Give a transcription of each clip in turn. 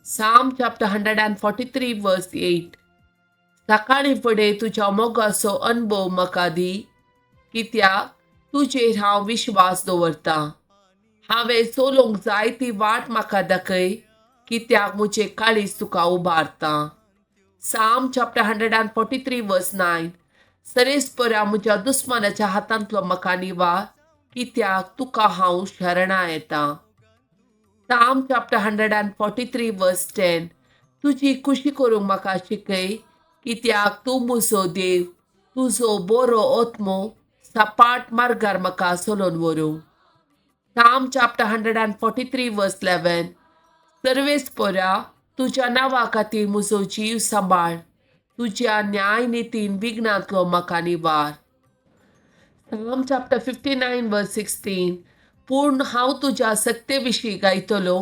Psalm chapter 143 verse 8. सकाळीं फुडें तुज्या मोगाचो अणभव म्हाका दी, कित्याक तुजेर हांव विश्वास दवरतां. हांवें चलोवंक जाय ती वाट म्हाका दाखय, कित्याक म्हजें काळीज तुका उबारता. Psalm chapter 143 verse 9. सरेस्परा म्हज्या दुस्मानाच्या हातांतलो म्हाका निवार, कित्याक तुका हांव शरणां येता. Psalm chapter 143 verse 10. तुजी खुशी करूंक म्हाका शिकय, कित्याक तूं म्हजो देव. तुजो बरो आत्मो सपाट मार्गार म्हाका चलोवन व्हरूं. Psalm chapter 143 verse 11. सर्वेस्परा तुज्या नांवा खातीर म्हजो जीव सांबाळ, तुज्या न्याय नितीन विघ्नांतलो म्हाका निवार. Psalm chapter 59 verse 16. पूण हांव तुज्या सत्ते विशीं गायतलो,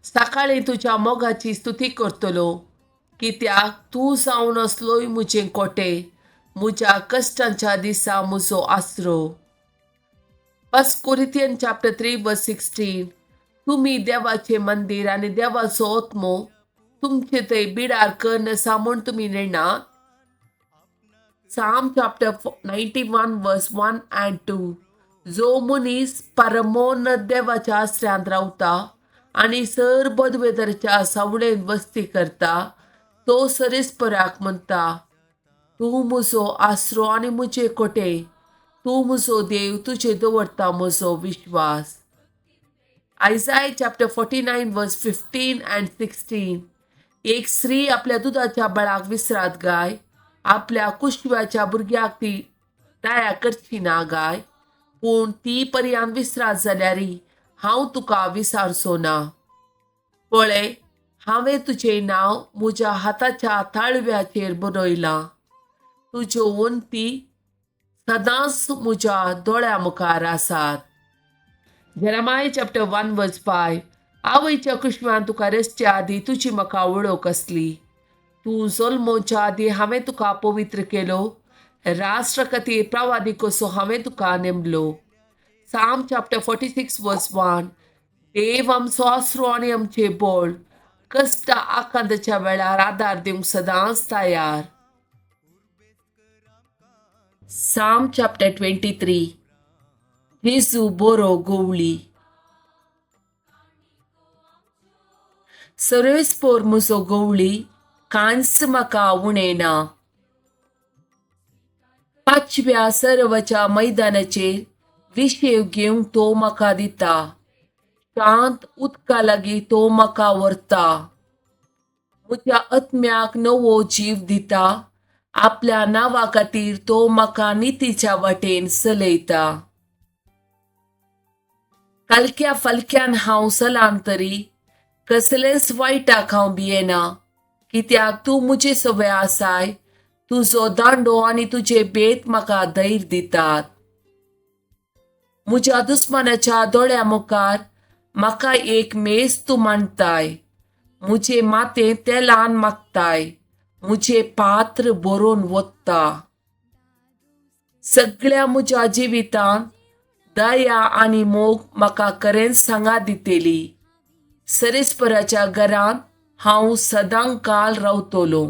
सकाळीं तुज्या मोगाची स्तुती करतलो, कित्याक तूं जावन आसलोय म्हजें कोटे, म्हज्या कश्टांच्या दिसा म्हजो आसरो. First Corinthian chapter 3 verse 16. तुमी देवाचें मंदीर आनी देवाचो आत्मो तुमचे थंय बिडार कन्न आसा म्हूण तुमी नेणात. Psalm chapter 91 verse 1 and 2. जो मनीस परमोन देवाच्या आसऱ्यांत रावता आनी सर बदवेदरच्या सावळेन वस्ती करता, तो सरेस्पराक म्हणटा, तूं म्हजो आसरो आनी म्हजे कोटे, तूं म्हजो देव, तुजेर दवरता म्हजो विश्वास. Isaiah chapter 49 verse 15 and 16. एक स्त्री आपल्या दुदाच्या बाळाक विसरात गाय, आपल्या कुशव्याच्या भुरग्याक ती दया करची ना गाय, पूण ती पर्यान विसरात जाल्यारय हांव तुका विसारचो ना. पळय, हांवें तुजें नांव म्हज्या हाताच्या ताळव्याचेर बरयलां. तुज्यो वण्टी सदांच म्हज्या दोळ्या मुखार आसात. Jeremiah chapter 1 verse 5. आवयच्या कुशव्यान तुका रचच्या आदीं तुजी म्हाका वळख आसली. तूं जल्मोच्या आदीं हांवें तुका पवित्र केलो, राष्ट्र खातीर प्रवादी कसो हांवें तुका नेमलो. Psalm chapter 46 verse 1. देव आमचो आसरो आनी आमचें बळ, कश्ट आकांताच्या वेळार आदार दिवंक सदांच तयार. Psalm chapter 23. जेजू बरो गवळी. सर्वेस्पोर म्हजो गवळी, कांयच म्हाका उणें ना. पांचव्या सर्वाच्या मैदानाचेर विशेव घेवंक तो म्हाका दिता, शांत उदका लागीं तो म्हाका व्हरता. म्हज्या आत्म्याक नवो जीव दिता, आपल्या नांवा खातीर तो म्हाका नितीच्या वाटेन चलयता. कालक्या फालक्यान हांव सलाम तरी कसलेंच वायटाक हांव भियेना, कित्याक तूं म्हजे सवय आसाय. तुजो दांडो आनी तुजे बेत म्हाका धैर्य दितात. म्हज्या दुस्मानाच्या दोळ्या मुखार म्हाका एक मेज तूं मांडताय, म्हजें माथें तेलान मागताय, म्हजें पात्र भरून वता. सगळ्या म्हज्या जिवितांत दया आनी मोग म्हाका खरेंच सांगात दितली. सरेस्पराच्या घरांत हांव सदां काल रावतलो.